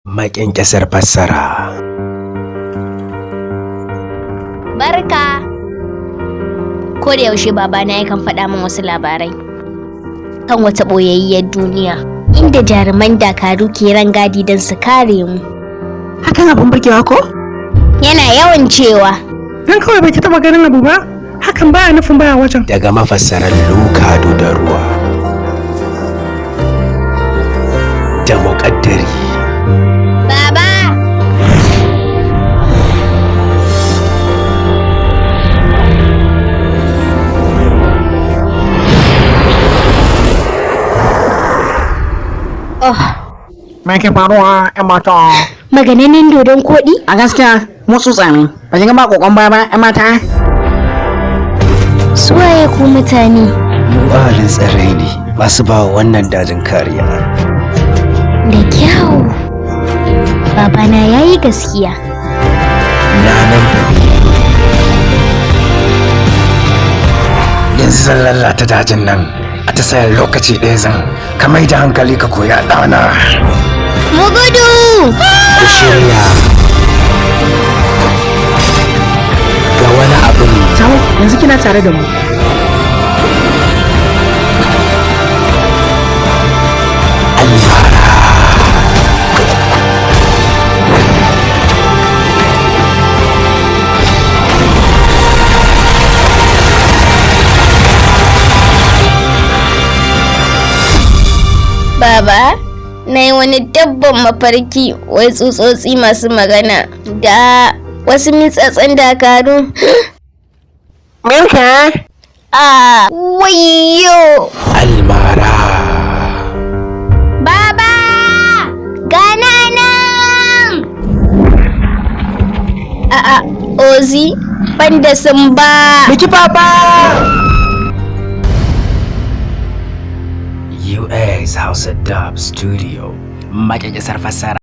Maƙyanƙyasar fassara. Barka! Ko da yaushe babana yakan faɗa min wasu labarai kan wata ɓoyayyiyar duniya inda jaruman dakaru ke rangadi don su kare mu. Hakan abin burgewa ko? Yana yawan cewa Dan kawai baki taba ganin abu ba, hakan baya nufin baya wajen. Daga mafassaran Luka da ruwa. Da muƙaddari. Baba! Oh, Me ke faruwa 'yan mata? Magananin dodon koɗi? A gaskiya mu tsutsa ne. Ba ki ga ba kokon baya ba 'yan mata? Suwaye ku mutane? Mu ahalin tsirrai ne masu ba wa wannan dajin kariya. Da kyau. Babana ya yi gaskiya. Na nan tafi. Yanzu zan lalata dajin nan a ta sayan lokaci ɗaya zan ka mai da hankali ka koya ɗana. Mu gudu! Ku shirya ga wani abin. Tawo, yanzu kina tare da mu. Almara. Baba, na yi wani dabban mafarki wai tsutsotsi masu magana da wasu mitsatsen dakaru. Milka? A wayo! Almara. Baba! Gana nan! A'a, Ozi, banda sun ba. Biki papa! US House Dub Studio. Maƙyanƙyasar fassara.